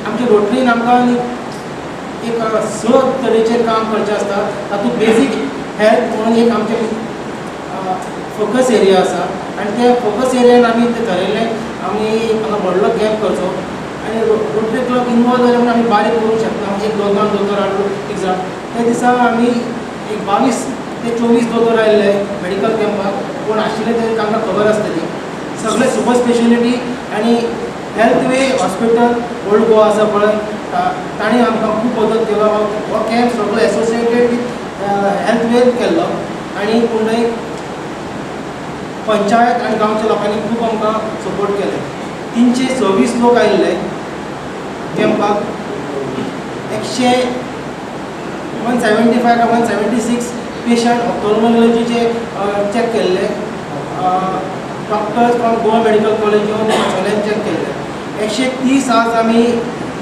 आमच्या रोटरीन आमकां एक स तरेचेर काम करचें आसता. तातूंत बेजीक हेल्थ म्हणून एक आमचें फोकस एरिया आसा आनी त्या फोकस एरियान आमी तें थरयल्लें आमी हांगा व्हडलो कॅम्प करचो आनी रोटरी क्लब इनवॉल्व जालें म्हणून आमी बारीक करूंक शकता. एक दोन दोतोर हाडून एक जाण त्या दिसा आमी एक 22 ते 24 दोतोर आयिल्ले मेडिकल कॅम्पाक. कोण आशिल्ले ते तांकां खबर आसतली. सगळे सुपर स्पेशलिटी आनी health way hospital old Goa आसा पळय, तांणी आमकां खूब मदत केलो. हो कॅम्प सगळो एसोसिएटेड वीथ हेल्थ वेन केल्लो आनी कुंडय पंचायत आनी गांवच्या लोकांनी खूब आमकां सपोर्ट केले. 326 लोक आयिल्ले कॅम्पाक. 175 काय 176 पेशंट ऑप्थोल्मोलॉजीचे चॅक केल्ले. Doctors from Goa medical college येवन सगळ्यांक चॅक केल्ले. 130 आज आमी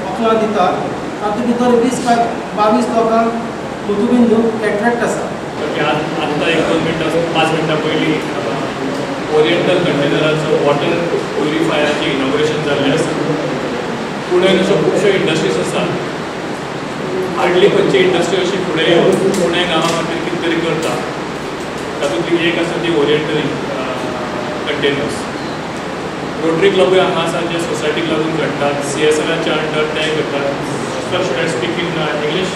वखदां दितात. तातूंत भितर 20 काय 22 लोकांक मोतीबिंदू कॅट्रॅक्ट आसा. ओके, आत्तां एक 2 मिनटां 5 मिनटां पयलीं ओरिएंटल कंटेनराचो वॉटर प्युरिफायराचें इनॉग्रेशन जाल्लें आसा. पुण्यान अश्यो खुबश्यो इंडस्ट्रीज आसात. हार्डली खंयची इंडस्ट्री अशी फुडें येवन पुणे गांवा खातीर कितें तरी करता. तातूंतली एक आसा ती ओरिएंटल कंटेनर्स. रोटरी क्लबूय हांगा आसा जे सोसायटीक लागून घडटात. सीएसआराच्या अंडर तेय करतात. Sir, should I speak in English?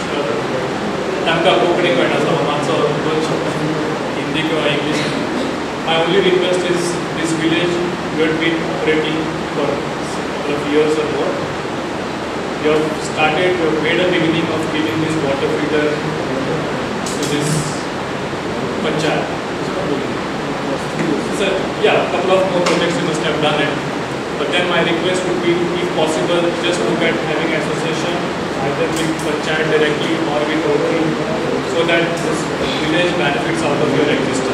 तांकां कोंकणी कळना, सो मातसो 2 शब्द हिंदी किंवा English. My only request is this village you have been operating for couple of years or more. You have started, you have made a beginning of giving this water filter to this panchayat. So, yeah, a couple of more projects you must have done it. But then my request would be, if possible, just look at having association either with panchayat directly or with Rotary, so that this village benefits out of your existence.